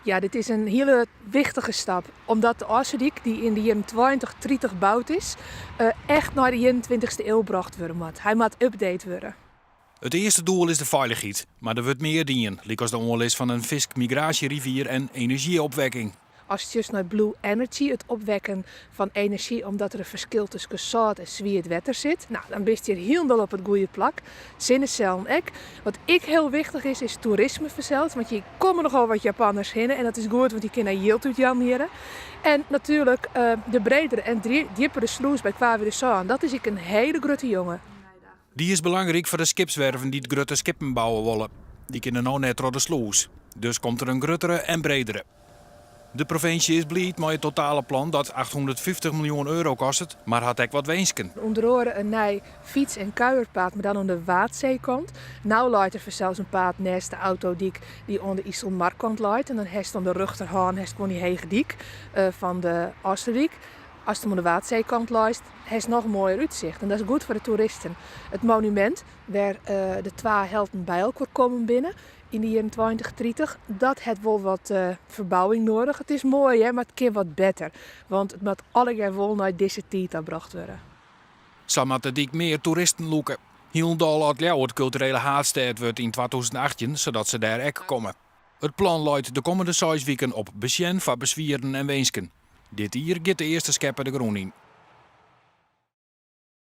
Ja, dit is in hiele wichtige stap, omdat de Ofslútdyk, dy't yn de jierren 20, 30 boud is, echt nei de 21ste iuw brocht wurde moat. Hy moat update wurde. It earste doel is de feilichheid, mar der wurdt mear dien, lykas de oanlis fan in fiskmigraasjerivier en enerzjyopwekking. Ast sjochst nei blue energy, it opwekken fan enerzjy omdat der in ferskil tusken sâlt en swiet wetter sit, no, dan bist hjir hielendal op it goede plak. Sinnesellen ek. Wat ek hiel wichtich is, is toerisme fansels, want hjir komme nochal wat Japanners hinne en dat is goed, want dy kinne jild útjaan hjirre. En natuerlik de bredere en djippere slûs by Koarnwertersân, dat is ek in hiele grutte jonge. Dy is belangryk foar de skipswerven dy't grutte skippen bouwe wolle. Dy kinne no net troch de slûs. Dus komt der in gruttere en bredere. De provinsje is bliid mei it totale plan dat 850 miljoen euro kostet, mar hat ek wat winsken. Under oare in nij fyts en kuierpaad, mar dan oan de Waadseekant. No leit der fansels in paad neist de autodyk dy't oan de Iselmarkant leit. En dan hast oan de rjochterhân hast gewoan dy hege dyk fan de Ofslútdyk. Ast him oan de Waadseekant leist, hast noch moaier útsicht. En dat is goed foar de toeristen. It monumint wêr de twa helten by elkoar kommen binne yn de jierren 20, 30, dat hat wol wat ferbouwing noadich. It is moai hear, mar it kin wat better. Want it moat allegear wol nei dizze tiid ta brocht wurde. Sa moat de dyk mear toeristen lûke. Hielendal as Ljouwert kulturele haadstêd wurdt yn 2018, sadat se dêr ek komme. It plan leit de kommende seis wiken op besjen foar beswieren en winsken. Dit jier giet de earste skeppe de grûn yn.